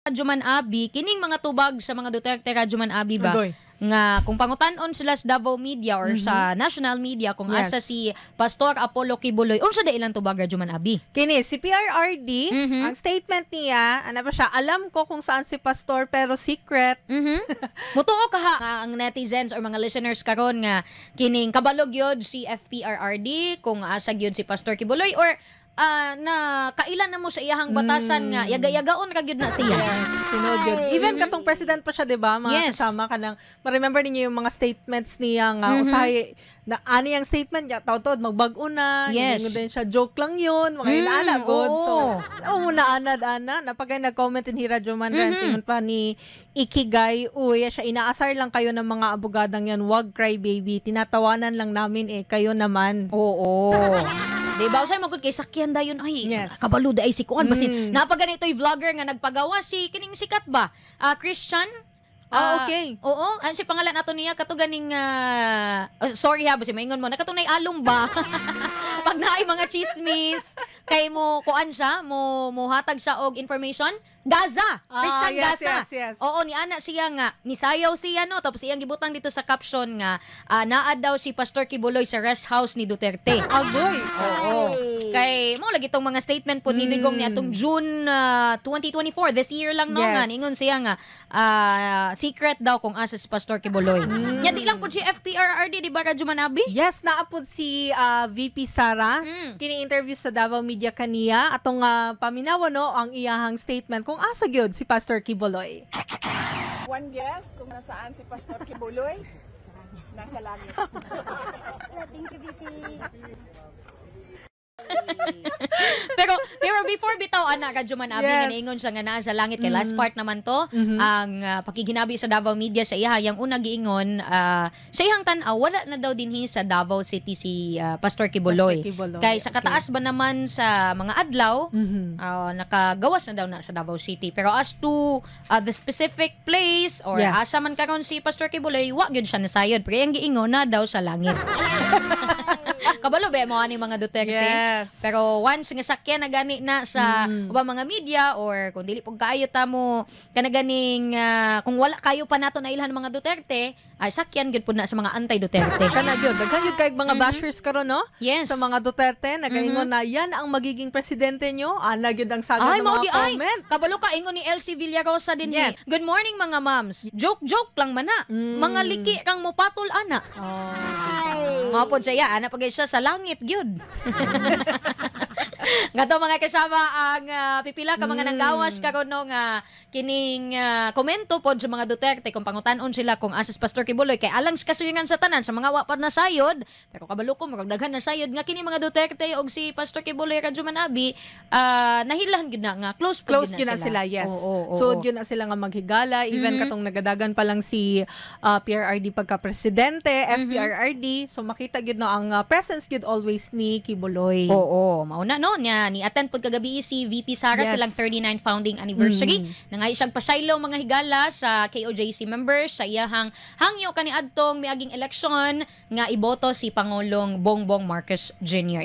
Radyoman Abi, kining mga tubag sa mga Duterte, Radyoman Abi ba? Agoy. Nga kung pangutan-on sila sa Davao Media or sa national media kung asa si Pastor Apollo Quiboloy, unsa da ilang tubag, Radyoman Abi? Kini, si PRRD, ang statement niya, ano ba siya, "Alam ko kung saan si Pastor pero secret." Mutuo ka ha nga ang netizens or mga listeners karon nga kining kabalo gyud si FPRRD kung asa gyud si Pastor Quiboloy or na kailan na mo sa iyahang batasan nga yaga-yagaon ra gyud na siya? Yes, tinuod yun. Even katong president pa siya, di ba? Mga kasama ka ng, ma-remember ninyo yung mga statements niya nga, usahay, na ani ang statement niya, taod-taod, magbag-o na, ingon din siya, joke lang yun, mga inaana, good. So, oo na, anad, ana, napagay nag-comment in Hira Joman mm ingon pa ni Ikigay, "Uy, siya, inaasar lang kayo ng mga abogadang yan, wag cry baby, tinatawanan lang namin eh, kayo naman." Oo. Di ba? Usay magud kay sakyan dayon ay kabalo ay si kuan basin. Napaganito'y vlogger nga nagpagawa si kining sikat ba? Ah, Christian. Ah, okay. Oo, ang si pangalan ato niya kato ganing oh, sorry ha, basi maingon mo nakatunay alom ba? Pag naay mga chismis kay mo kuan siya, mo mo hatag siya og information. Gaza, Christian Gaza. Yes. Oo, ni ana siya nga nisayaw siya no, tapos iyang gibutang dito sa caption nga naa daw si Pastor Quiboloy sa rest house ni Duterte. Agoy. Oo. Kay mo lagi tong mga statement po ni Digong ni atong June 2024, this year lang no, nga ningon siya nga secret daw kung asa si Pastor Quiboloy. Nya di lang po si FPRRD, di ba, Radyo Manabi? Yes, naapod si VP Sara. Kini-interview sa Davao Media kaniya atong paminawa no ang iyahang statement kung asa gyud si Pastor Quiboloy. One guess kung nasaan si Pastor Quiboloy? Nasa langit. Thank you, VP. Pero pero before bitaw ana Radyo Manabi nga niingon siya nga naa sa langit kay last part naman to ang pakiginabi sa Davao Media sa iya yang una giingon sa iyang tan-aw wala na daw dinhi sa Davao City si Pastor Quiboloy. Pastor Quiboloy, Kay sa kataas ba naman sa mga adlaw nakagawas na daw na sa Davao City. Pero as to the specific place or asa man karon si Pastor Quiboloy, wa gyud siya nasayod. Pero iyang giingon na daw sa langit. Kabalo ba mo ani mga Duterte? Yes. Pero once nga sakyan na gani na sa ubang mga media or kung dili pud kaayo ta mo kana ganing kung wala kayo pa nato nailhan mga Duterte, ay sakyan gyud pud na sa mga anti-Duterte. Kana gyud, daghan gyud kay mga bashers karon no? Yes. Sa mga Duterte nagaingon na yan ang magiging presidente nyo. Ana gyud ang saga Ay, ng mao mga di ay. comment. Kabalo ka ingon ni Elsie Villarosa din. "Good morning mga moms. Joke joke lang man na. Mga liki kang mopatol ana." Oh. Mao pod siya, ana pag siya sa langit gyud. Ngato mga kasama ang pipila ka mga nanggawas karon no nga kining komento pod sa mga Duterte kung pangutan-on sila kung asa si Pastor Quiboloy kay alang sa kasuyungan sa tanan sa mga wa pa nasayod, pero kabalo ko murag daghan nasayod nga kini mga Duterte og si Pastor Quiboloy, Radyo Manabi, nahilahan gyud na nga close pod Close gyud na sila, yes. Oo. So gyud na sila nga maghigala even katong nagadagan pa lang si PRRD pagka-presidente, FPRRD. So makita gyud no ang presence gyud always ni Quiboloy. Oo, mauna no niya ni attend pod kagabi si VP Sara silang 39 founding anniversary. Nangay siyang pasaylo mga higala sa KOJC members sa iyahang hangyo kaniadtong miaging eleksyon nga iboto si Pangulong Bongbong Marcos Jr.